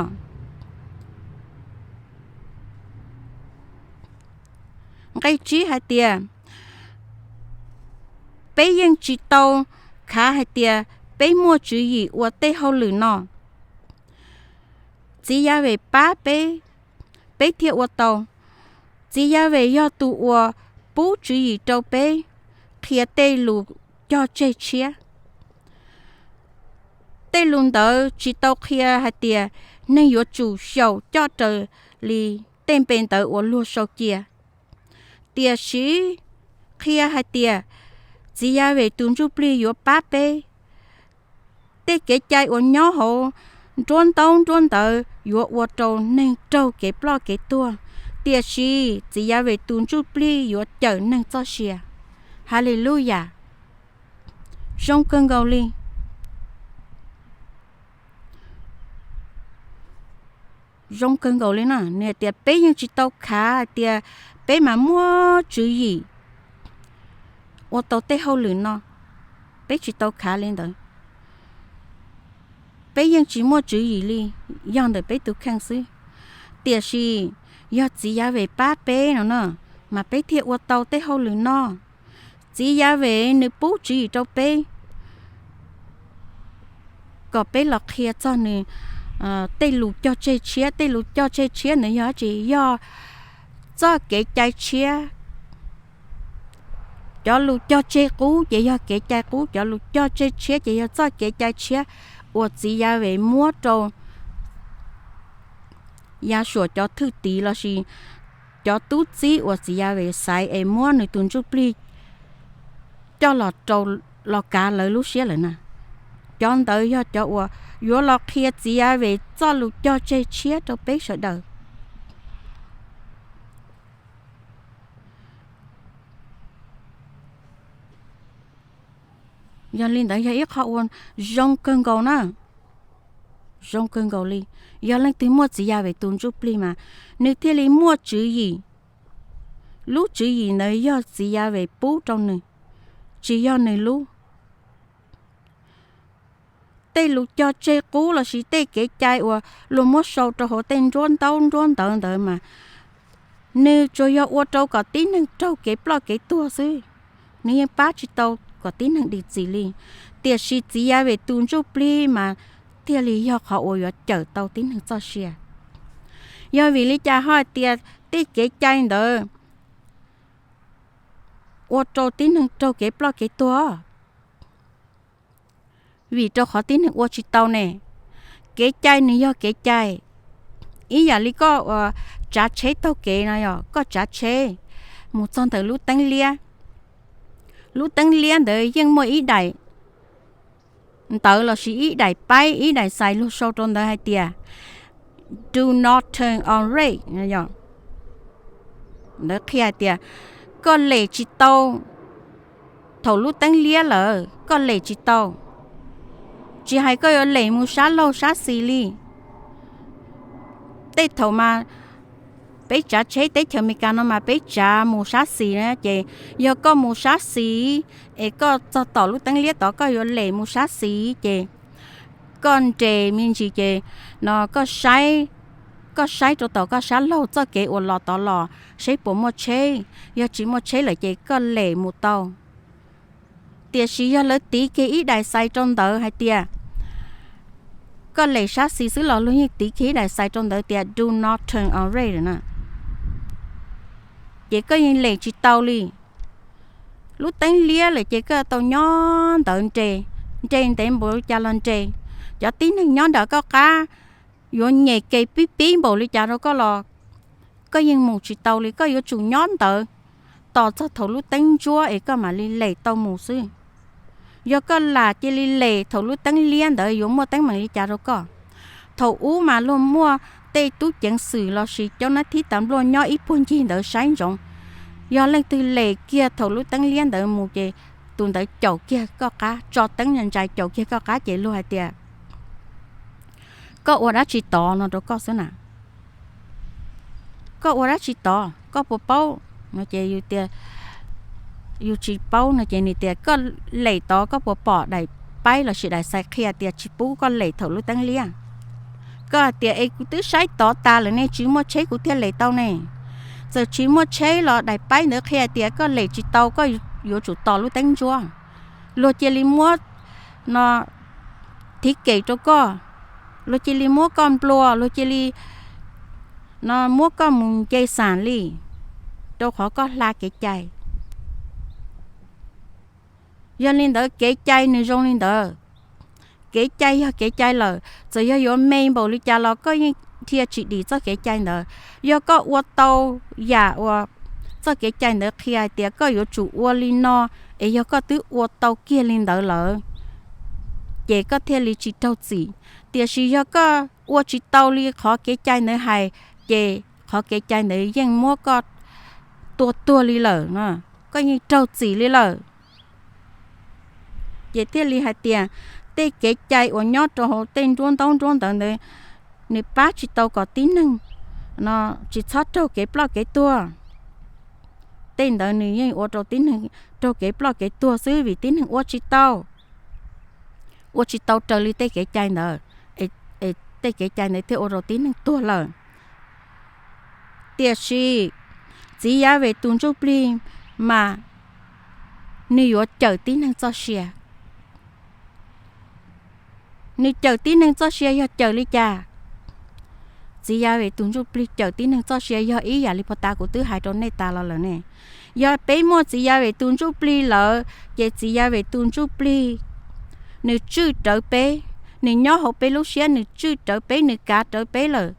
Nqe tsib hais tias, peb yeej tsis tau khav hais tias peb muaj tswv yim ua tej hauj lwm no, txiv Yas Ves pab peb, peb thiaj ua tau. Txiv Yas Ves yog tus uas pub tswv yim rau peb qhia tej lus cog tseg tshiab. Tej lus ntawd tsis tau qhia hais tias neeg yuav tsum xyaum coj raws li tej npe ntawd uas luag sau cia, tiam sis qhia hais tias txiv Yas Ves tus ntsuj plig yuav pab peb. Tej kev cai uas nyob hauv nruab ntaub nruab ntawv yuav ua rau neeg raug kev ploj kev tuag, tiam sis txiv Yas Ves tus ntsuj plig yuav cawm neeg txoj sia. Haleluyas! Zoo kawg nkaus li. Zoo kawg nkaus li na, nws hais tias peb yeej tsis tau khav hais tias peb mas muaj tswv yim ua tau tej hauj lwm no, peb tsis tau khav li ntawd. Peb yeej tsis muaj tswv yim li, yog ntawm peb tus kheej xwb. Tiam sis yog txiv Yas Ves pab peb no na, mas peb thiaj ua tau tej hauj lwm no. Txiv Yas Ves nws pub tswv yim rau peb kom peb los qhia txog nws tej lus cog tseg tshiab. Tej lus cog tseg tshiab ntawd yog dab tsi? Yog txoj kev cai tshiab. Cov lus cog tseg qub ces yog kev cai qub, cov lus cog tseg tshiab ces yog txoj kev cai tshiab uas txiv Yas Ves muab rau Yas Suas cov thwj tim lossis cov tub txib uas txiv Yas Ves xaiv es muab nws tus ntsuj plig coj los rau, los kav lawv lub siab lawm na. Cov ntawd yog cov uas yuav los qhia txiv Yas Ves txoj lus cog tseg tshiab rau peb sawv daws. Yog li ntawd yog ib qho uas zoo kawg nkaus na, zoo kawg nkaus li. Yog leej twg muaj txiv Yas Ves tus ntsuj plig mas nws thiaj li muaj tswv yim. Lub tswv yim ntawd yog txiv Yas Ves pub rau nws, tsis yog nws lub. Tej lus cog tseg qub lossis tej kev cai uas luag muab sau rau hauv tej nruab ntaub nruab ntawv ntawd mas nws tsuas yog ua rau kom tib neeg raug kev ploj kev tuag xwb, nws yeej pab tsis tau kom tib neeg dim txim li. Tiam sis txiv Yas Ves tus ntsuj plig mas thiaj li yog qhov uas yuav cawm tau tib neeg txoj sia. Yog vim li cas ho hais tias tej kev cai ntawd ua rau tib neeg raug kev ploj kev tuag? Vim rau qhov tib neeg ua tsis tau ne. Kev cai nws yog kev cai, ib yam li koj tsav tsheb taug kev no, yog koj tsav tsheb mus txog ntawm lub teeb liab, lub teeb liab ntawd yeej muaj ib daim ntawv lossis ib daim paib ib daim xais luag sau rau ntawd hais tias do not turn on red. Ntawd qhia hais tias koj lem tsis tau, thaum lub teeb liab lawm koj lem tsis tau. Tsis hais koj yuav lem mus sab laug sab xis li. Tej thaum mas peb tsav tsheb teb chaws Amelikas no mas peb tsav mus sab xis na, ces yog koj mus sab xis es koj txog tom lub teeb liab tod koj yuav lem mus sab xis ces koj nres me ntsis ces no koj saib, koj saib rau tom koj sab laug txoj kev uas los tod los saib puas muaj tsheb, yog tsis muaj tsheb lawm ces koj lem mus tau. Tiam sis yog lawv tiv kiag ib daim xais rau ntawd hais tias koj lem sab xis xwb los luag yeej tiv kiag ib daim xais rau ntawd tias do not turn on red na, ces koj yeej lem tsis tau li. Lub teeb liab lawm ces koj tau nyob ntawd nres, nres ntev npaum li cas los nres, cov tib neeg nyob nram koj qab yuav nyem kev pib pib npaum li cas rau koj los koj yeej mus tsis tau li. Koj yuav tsum nyob ntawd tos txog thaum lub teeb ntsuab es koj mam li lem tau mus xwb. Yog koj lam cia li lem thaum lub teeb liab ntawd yuav muaj teeb meem li cas rau koj? Thaum ub mas luag muaj tej tub ceev xwm lossis cov nab thib tas npluaj nyob ib puag ncig ntawd saib ntsoov. Yog leej twg lem kiag thaum lub teeb liab ntawd mus ces tus ntawd caum kiag koj qab, tso teeb ntshai caum kiag koj qab ces luag hais tias koj ua dab tsi tod no rau koj xwb na. Koj ua dab tsi tod koj puas paub? No ces yus tias yus tsis paub no ces nws tias koj lem tod koj puas pom daim paib lossis daim xais qhia tias tsis pub koj lem thaum lub teeb liab? Koj hais tias es kuv twb saib tod tas lawm ne, tsis muaj tsheb kuv thiaj lem tau ne. Txawm tsis muaj tsheb los daim paib ntawd qhia tias koj lem tsis tau koj yuav tsum tos lub teeb ntsuab. Luag cia li muab no thiv kem rau koj, luag cia li muab koj nplua, luag cia li no muab koj mus nce xam li, rau qhov koj hla kev cai. Yog li ntawd kev cai nws zoo li ntawd. Kev cai yog kev cai lawm, txawm yog yuav me npaum li cas los koj yeej dhia tsis dim txoj kev cai ntawd. Yog koj ua tau yam uas txoj kev cai ntawd qhia hais tias koj yuav tsum ua li no, es yog koj twb ua tau kiag li ntawd lawm, ces koj thiaj li tsis raug txim. Tiam sis yog koj ua tsis tau li qhov kev cai ntawd hais, ces qhov kev cai ntawd yeej muab koj tua tuag li lawm, koj yeej raug txim li lawm. Ces thiaj li hais tias tej kev cai uas nyob rau hauv tej nruab ntaub nruab ntawv ntawd, nws pab tsis tau kom tib neeg no tsis txhob raug kev ploj kev tuag. Tej ntawd nws yeej ua rau tib neeg raug kev ploj kev tuag xwb vim tib neeg ua tsis tau, ua tsis tau raws li tej kev cai ntawd, es tej kev cai ntawd thiaj ua rau tib neeg tuag lawm. Tiam sis txiv Yas Ves tus ntsuj plig mas nws yuav cawm tib neeg txoj sia. Nws cawm tib neeg txoj sia yog cawm li cas? Txiv Yas Ves tus ntsuj plig cawm tib neeg txoj sia yog ib yam li pov tas kuv twb hais rau nej tas los lawm ne. Yog peb muaj txiv Yas Ves tus ntsuj plig lawm ces txiv Yas Ves tus ntsuj plig nws tswj rawv peb, nws nyob hauv peb lub siab, nws tswj rawv peb, nws kav rawv peb lawm.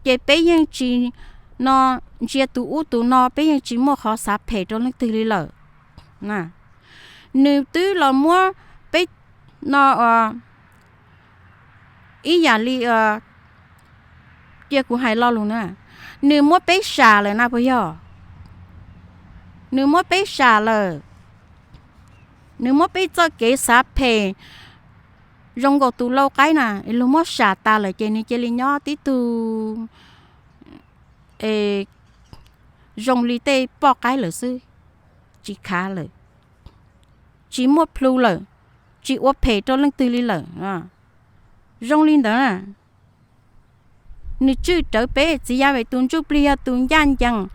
Ces peb yeej tsis no ntsia tus ub tus no, peb yeej tsis muaj qhov xav phem rau leej twg li lawm. Nws twb los muab peb no ib yam li, cia kuv hais lo lus na, nws muab peb sam lawm na puas yog? Nws muab peb sam lawm. Nws muab peb txoj kev xav phem zoo nkaus tus lau qaib na, luag muab sam tas lawm ces nws cia li nyob tib tug zoo li tej poj qaib lawm xwb, tsis khav lawm, tsis muaj plhu lawm, tsis ua phem rau leej twg li lawm. Zoo li ntawd na, nws tswj rawv peb. Txiv Yas Ves tus ntsuj plig yog tus ncaj ncees.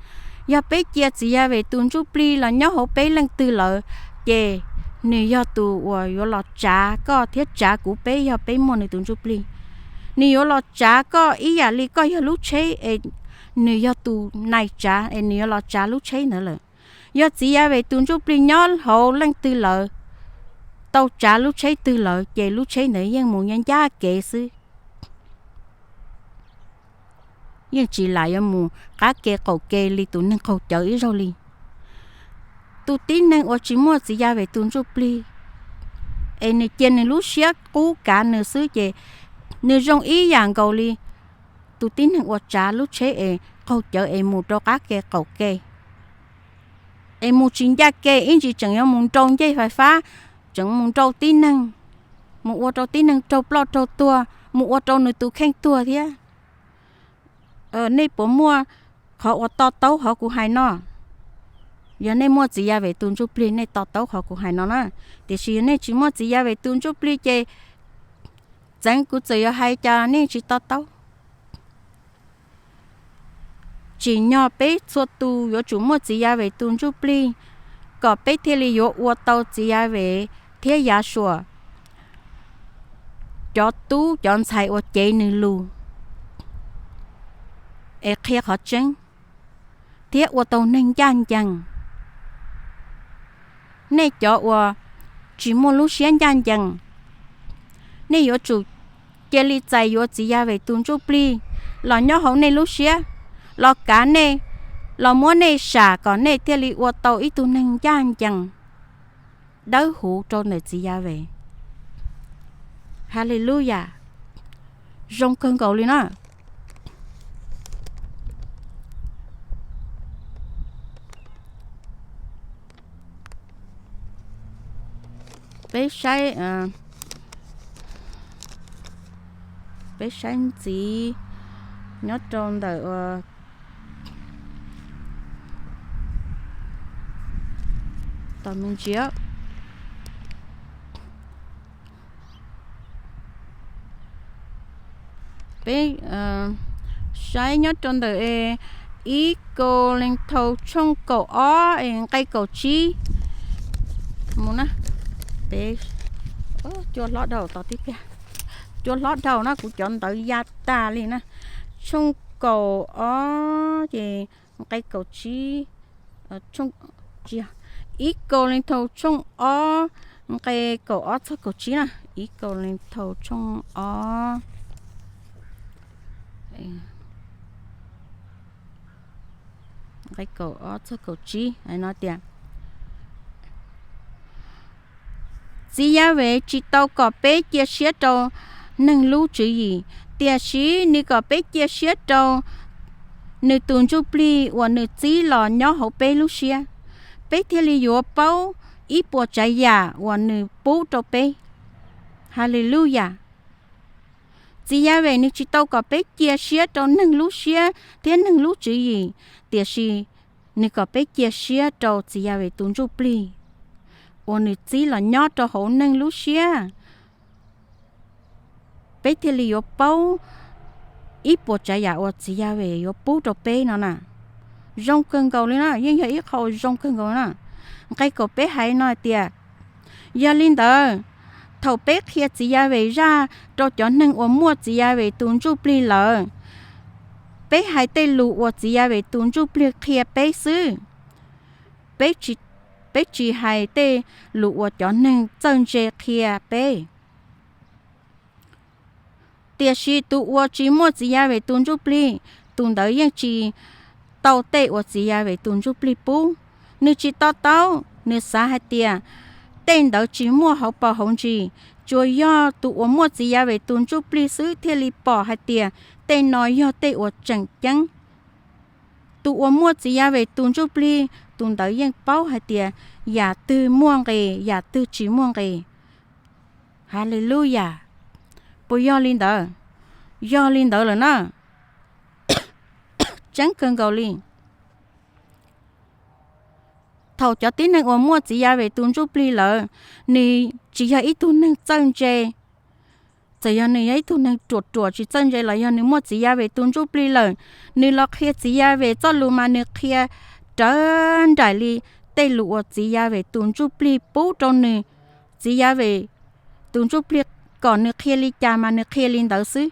Yog peb cia txiv Yas Ves tus ntsuj plig los nyob hauv peb leej twg lawm, ces nws yog tus uas yuav los tsav koj thiab tsav kuv peb yog peb muaj nws tus ntsuj plig. Nws yuav los tsav koj ib yam li koj yog lub tsheb es nws yog tus nais tsav es nws yuav los tsav lub tsheb ntawd lawm. Yog txiv Yas Ves tus ntsuj plig nyob hauv leej twg lawm, tau tsav lub tsheb twg lawm ces lub tsheb ntawd yeej mus ncaj ncaj kev xwb, yeej tsis lam yuav mus qab ke qaum ke li tus neeg qaug cawv ib zaug li. Tus tib neeg uas tsis muaj txiv Yas Ves tus ntsuj plig, es nws cia nws lub siab qub kav nws xwb ces nws zoo ib yam nkaus li tus tib neeg uas tsav lub tsheb es qaug cawv es mus rau qab ke qaum ke, es mus tsis ncaj ke ib ntsis tseem yuav mus nrau ncej fais fab, tseem mus nrau tib neeg, mus ua rau tib neeg raug ploj raug tuag, mus ua rau nws tus kheej tuag thiab. Nej puas muaj qhov uas to taub qhov kuv hais no? Yog nej muaj txiv Yas Ves tus ntsuj plig nej to taub qhov kuv hais no na. Tiam sis yog nej tsis muaj txiv Yas Ves tus ntsuj plig ces txeev kuv txawm yuav hais cas nej tsis to taub. Tsim nyog peb txhua tus yuav tsum muaj txiv Yas Ves tus ntsuj plig, kom peb thiaj li yuav ua tau txiv Yas Ves thiab Yav Suas cov tub cov ntxhais uas cev nws lus es qhia qhov tseeb thiab ua tau neeg ncaj ncees. Nej cov uas tsis muaj lub siab ncaj ncees, nej yuav tsum cia li txais yuav txiv Yas Ves tus ntsuj plig los nyob hauv nej lub siab, los kav nej, los muab nej sam kom nej thiaj li ua tau ib tug neeg ncaj ncees, dawb huv rau ntawm txiv Yas Ves. Haleluyas, zoo kawg nkaus li na. Peb saib, peb saib ntxiv nyob rau ntawm tos me ntsis, peb saib nyob rau ntawm Ib Kauleethaus tshooj kaum ob es nqe kaum tsib mus na. Peb, cua hlob dhau tod tib pliag. Cua hlob dhau na, kuv cov ntawv ya tag li na. Tshooj kaum ob ces nqe kaum tsib, ib Kauleethaus tshooj ob nqe kaum ob txog kaum tsib na. Ib Kauleethaus tshooj ob nqe kaum ob txog kaum tsib no tias, txiv Yas Ves tsis tau kom peb cia siab rau neeg lub tswv yim, tiam sis nws kom peb cia siab rau nws tus ntsuj plig uas nws txib los nyob hauv peb lub siab, peb thiaj li yuav paub ib puas tsav yam uas nws pub rau peb. Haleluyas. Txiv Yas Ves nws tsis tau kom peb cia siab rau neeg lub siab thiab neeg lub tswv yim, tiam sis nws kom peb cia siab rau txiv Yas Ves tus ntsuj plig uas nws txib los nyob rau hauv neeg lub siab, peb thiaj li yuav paub ib puas tsav yam uas txiv Yas Ves yuav pub rau peb no na. Zoo kawg nkaus li na, yeej yog ib qho uas zoo kawg nkaus na. Nqe kaum peb hais no hais tias, yog li ntawd, thaum peb qhia txiv Yas Ves zaj rau cov neeg uas muaj txiv Yas Ves tus ntsuj plig lawm, peb hais tej lus uas txiv Yas Ves tus ntsuj plig qhia peb xwb, peb tsis hais tej lus uas cov neeg txawj ntse qhia peb. Tiam sis tus uas tsis muaj txiv Yas Ves tus ntsuj plig, tus ntawd yeej tsis tau tej uas txiv Yas Ves tus ntsuj plig pub. Nws tsis to taub, nws xav hais tias tej ntawd tsis muaj hauv paus hauv ntsis, tsuas yog tus uas muaj txiv Yas Ves tus ntsuj plig xwb thiaj li pom hais tias tej no yog tej uas tseem ceeb. Tus uas muaj txiv Yas Ves tus ntsuj plig, tus ntawd yeej paub hais tias yam twg muaj nqis, yam twg tsis muaj nqis. Haleluyas. Puas yog li ntawd? Yog li ntawd lawm na. Tseeb kawg nkaus li. Thaum cov tib neeg uas muaj txiv Yas Ves tus ntsuj plig lawm, nws tsis yog ib tug neeg txawj ntse. Txawm yog nws yog ib tug neeg ruam ruam tsis txawj ntse los yog nws muaj txiv Yas Ves tus ntsuj plig lawm, nws los qhia txiv Yas Ves txoj lus mas nws qhia rawv nraim li tej lus uas txiv Yas Ves tus ntsuj plig pub rau nws. Txiv Yas Ves tus ntsuj plig kom nws qhia li cas mas nws qhia li ntawd xwb,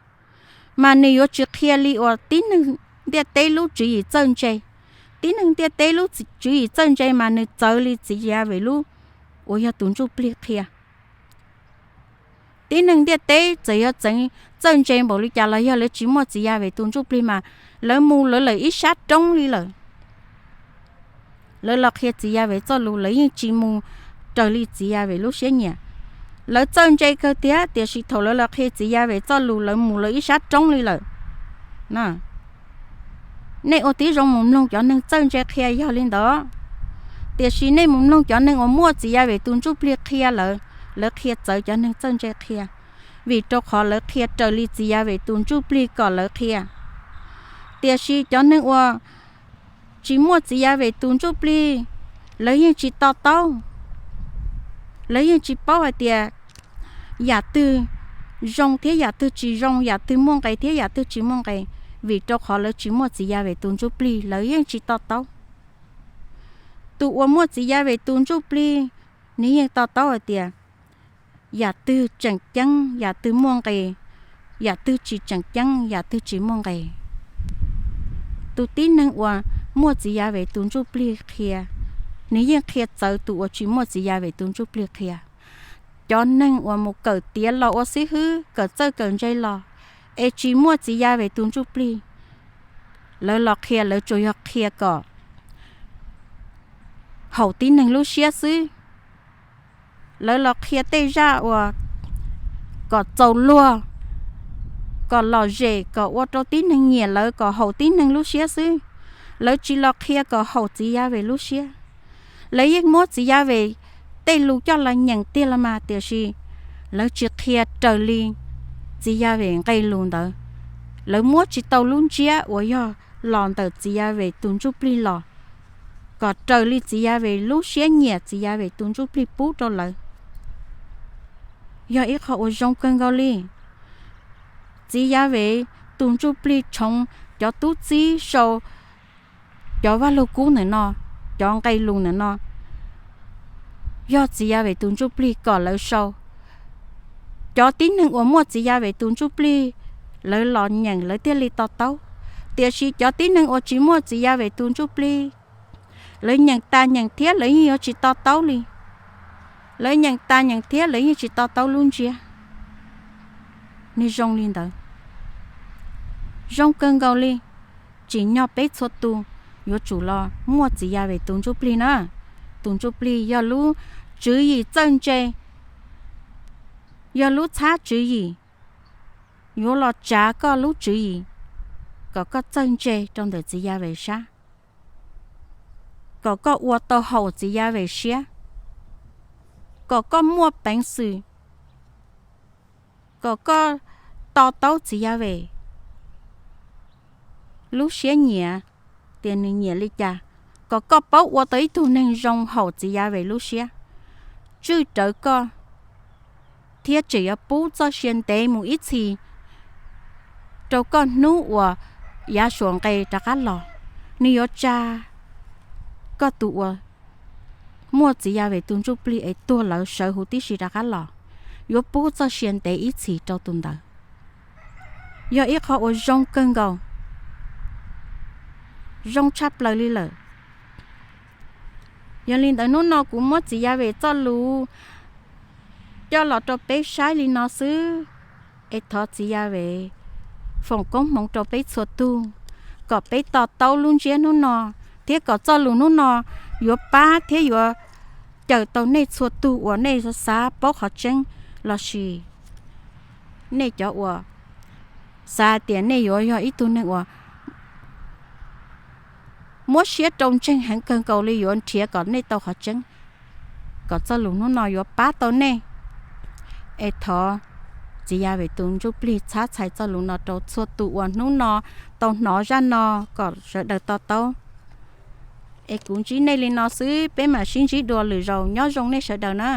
mas nws yuav tsis qhia li uas tib neeg ntiaj teb lub tswv yim txawj ntse. Tib neeg ntiaj teb lub tswv yim txawj ntse mas nws txawv li txiv Yas Ves lub uas yog tus ntsuj plig qhia. Tib neeg ntiaj teb txawm yog txawj ntse npaum li cas los yog lawv tsis muaj txiv Yas Ves tus ntsuj plig mas lawv mus lawv lawm ib sab roob li lawm. Lawv los qhia txiv Yas Ves txoj lus lawv yeej tsis mus raws li txiv Yas Ves lub siab nyiam. Lawv txawj ntse kawg tiag, tiam sis thaum lawv los qhia txiv Yas Ves txoj lus lawv mus lawv ib sab roob li lawm. Nej ua tib zoo mus mloog cov neeg txawj ntse qhia yog li ntawd, tiam sis nej mus mloog cov neeg uas muaj txiv Yas Ves tus ntsuj plig qhia lawv, lawv qhia txawv cov neeg txawj ntse qhia, vim rau qhov lawv qhia raws li txiv Yas Ves tus ntsuj plig kom lawv qhia. Tiam sis cov neeg uas tsis muaj txiv Yas Ves tus ntsuj plig, lawv yeej tsis to taub, lawv yeej tsis paub hais tias yam twg zoo thiab yam twg tsis zoo, yam twg muaj nqis thiab yam twg tsis muaj nqis, vim rau qhov lawv tsis muaj txiv Yas Ves tus ntsuj plig, lawv yeej tsis to taub. Tus uas muaj txiv Yas Ves tus ntsuj plig, nws yeej to taub hais tias yam twg tseem ceeb, yam twg muaj nqis, yam twg tsis tseem ceeb, yam twg tsis muaj nqis. Tus tib neeg uas muaj txiv Yas Ves tus ntsuj plig qhia, nws yeej qhia txawv tus uas tsis muaj txiv Yas Ves tus ntsuj plig qhia. Cov neeg uas mus kawm tiav los ua xib hwb, kawm txawj kawm ntse los, es tsis muaj txiv Yas Ves tus ntsuj plig, lawv los qhia lawv tsuas yog qhia kom haum tib neeg lub siab xwb. Lawv los qhia tej zaj uas kom txaus luag, kom lom zem, kom ua rau tib neeg nyiam lawv, kom haum tib neeg lub siab xwb. Lawv tsis los qhia kom haum txiv Yas Ves lub siab. Lawv yeej muab txiv Yas Ves tej lus coj los nyeem tiag los mas, tiam sis lawv tsis qhia raws li txiv Yas Ves nqe lus ntawd. Lawv muab tsis tau lub ntsiab uas yog los ntawm txiv Yas Ves tus ntsuj plig los, kom raws li txiv Yas Ves lub siab nyiam txiv Yas Ves tus ntsuj plig pub rau lawv. Yog ib qho uas zoo kawg nkaus li. Txiv Yas Ves tus ntsuj plig tshoov cov tub txib sau cov Vaj Lug Kub ntawm no, cov nqe lus ntawm no yog Txiv Yawm Saub tus ntsuj plig kom lawv sau. Cov tib neeg uas muaj Txiv Yawm Saub tus ntsuj plig, lawv los nyeem lawv thiaj li to taub. Tiam sis cov tib neeg uas tsis muaj Txiv Yawm Saub tus ntsuj plig, lawv nyeem tas nyeem thiab lawv yeej yuav tsis to taub li. Lawv nyeem tas nyeem thiab lawv yeej tsis to taub lub ntsiab. Nws zoo li ntawd, zoo kawg nkaus li. Tsim nyog peb txhua tus yuav tsum los muaj Txiv Yawm Saub tus ntsuj plig na. Tus ntsuj plig yog lub tswv yim txawj ntse, yog lub txhab tswv yim yuav los tsav koj lub tswv yim kom koj txawj ntse rau ntawm Txiv Yawm Saub sab, kom koj ua tau haum Txiv Yawm Saub siab, kom koj muaj peev xwm, kom koj to taub Txiv Yawm Saub lub siab nyiam, tias nws nyiam li cas, kom koj paub ua tau ib tug neeg zoo haum Txiv Yawm Saub lub siab, tswj rawv koj, thiab tseem yuav pub txoj sia ntev mus ib txhis rau koj hnub uas yav suav nqe rov qab los. Nws yuav tsa koj tus uas muaj Txiv Yawm Saub tus ntsuj plig es tuag lawm sawv huv tib si rov qab los, yuav pub txoj sia ntev ib txhis rau tus ntawd. Yog ib qho uas zoo kawg nkaus, zoo tshaj plaws li lawm. Yog li ntawd hnub no kuv muab Txiv Yawm Saub txoj lus coj los rau peb saib li no xwb, es thov Txiv Yawm Saub foom koob hmoov rau peb txhua tug, kom peb to taub lub ntsiab hnub no, thiab kom txoj lus hnub no yuav pab thiab yuav cawm tau nej txhua tug uas nej xav paub qhov tseeb, lossis nej cov uas xav tias nej yuav yog ib tug neeg uas muab siab rau ntseeg heev kawg nkaus li yuav nrhiav kom nej tau qhov tseeb, kom txoj lus hnub no yuav pab tau nej. Es thov Txiv Yawm Saub tus ntsuj plig txhab txhais txoj lus no rau txhua tus uas hnub no tau hnov zaj no kom sawv daws to taub. Es kuv ntsib nej li no xwb, peb mam sib ntsib dua lwm zaus, nyob zoo nej sawv daws na.